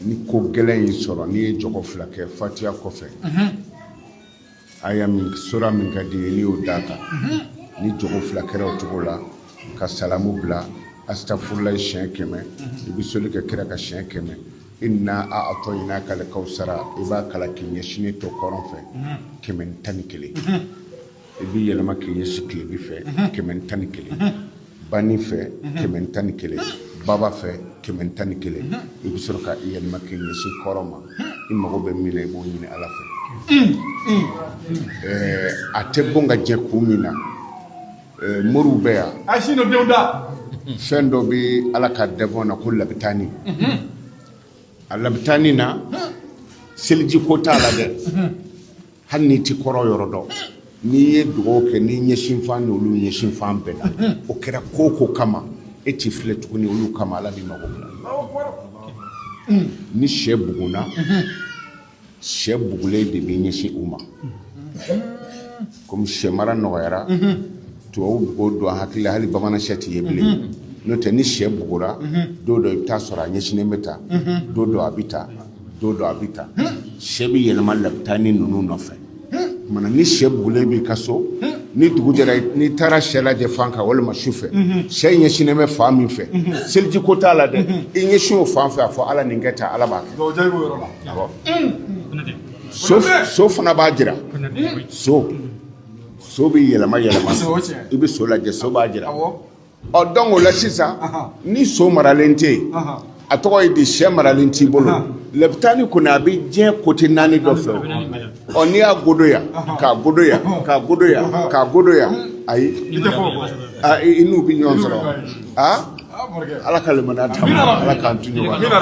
Ni ko gɛlɛn y'i sɔrɔ, n'i ye jɔgɔ fila kɛ fatiya kɔfɛ, aya min, sura min ka di ye, n'i y'o d'a kan, ni jɔgɔ fila kɛra o cogo la, ka salamu bila, astafurulayi siɲɛ 100, i bɛ soli kɛ kira kan siɲɛ 100, inna a'tɔyinaka al-kawsara, i b'a kalan k'i ɲɛsinnen to kɔrɔn fɛ 111, i b'i yɛlɛma k'i ɲɛsin tilebin fɛ 111, bani fɛ 111, baba fɛ 111, i bɛ sɔrɔ ka i yɛlɛma k'i ɲɛsin kɔrɔn ma. I mago bɛ min na, i b'o ɲini Ala fɛ. A tɛ bon ka jɛ kun min na, moriw bɛ yan. A si denw da. Fɛn dɔ bɛ Ala ka dɛfɔn na ko labitani. A labitani na, seliji ko t'a la dɛ. Hali n'i ti kɔrɔ yɔrɔ dɔn, n'i ye dugawu kɛ, n'i ɲɛsin fan n'olu ɲɛsin fan bɛɛ la, o kɛra ko o ko kama, e t'i filɛ tuguni, olu kama, Ala b'i mago dilan. Ni sɛ bugunna, sɛ bugulen de b'i ɲɛsin u ma. Komi sɛ mara nɔgɔyara, tubabu b'o don an hakili la, hali bamanan sɛ tɛ ye bilen. N'o tɛ, ni sɛ bugura, don dɔ i bɛ taa sɔrɔ a ɲɛsinnen bɛ taa, don dɔ a bɛ taa, don dɔ a bɛ taa. Sɛ bɛ yɛlɛma labitani ninnu nɔfɛ. Kumana ni sɛ bugulen b'i ka so, ni dugu jɛra, n'i taara sɛ lajɛ fan kan walima su fɛ, sɛ ɲɛsinnen bɛ fan min fɛ, seliji ko t'a la dɛ, i ɲɛsin o fan fɛ, a fɔ Ala nin kɛ tan, Ala b'a kɛ. So, so fana b'a jira. So, so bɛ yɛlɛma yɛlɛma, i bɛ so lajɛ, so b'a jira. Ɔ, donc o la sisan, ni so maralen tɛ yen, a tɔgɔ ye di, sɛ maralen t'i bolo, labitani kɔni a bɛ diɲɛ côté naani dɔ fɛ. Ɔ, n'i y'a godo yan, k'a godo yan, k'a godo yan, k'a godo yan, ayi, i n'u bɛ ɲɔgɔn sɔrɔ. Aa, Ala ka limaniya d'an ma, Ala k'an to ɲɔgɔn na.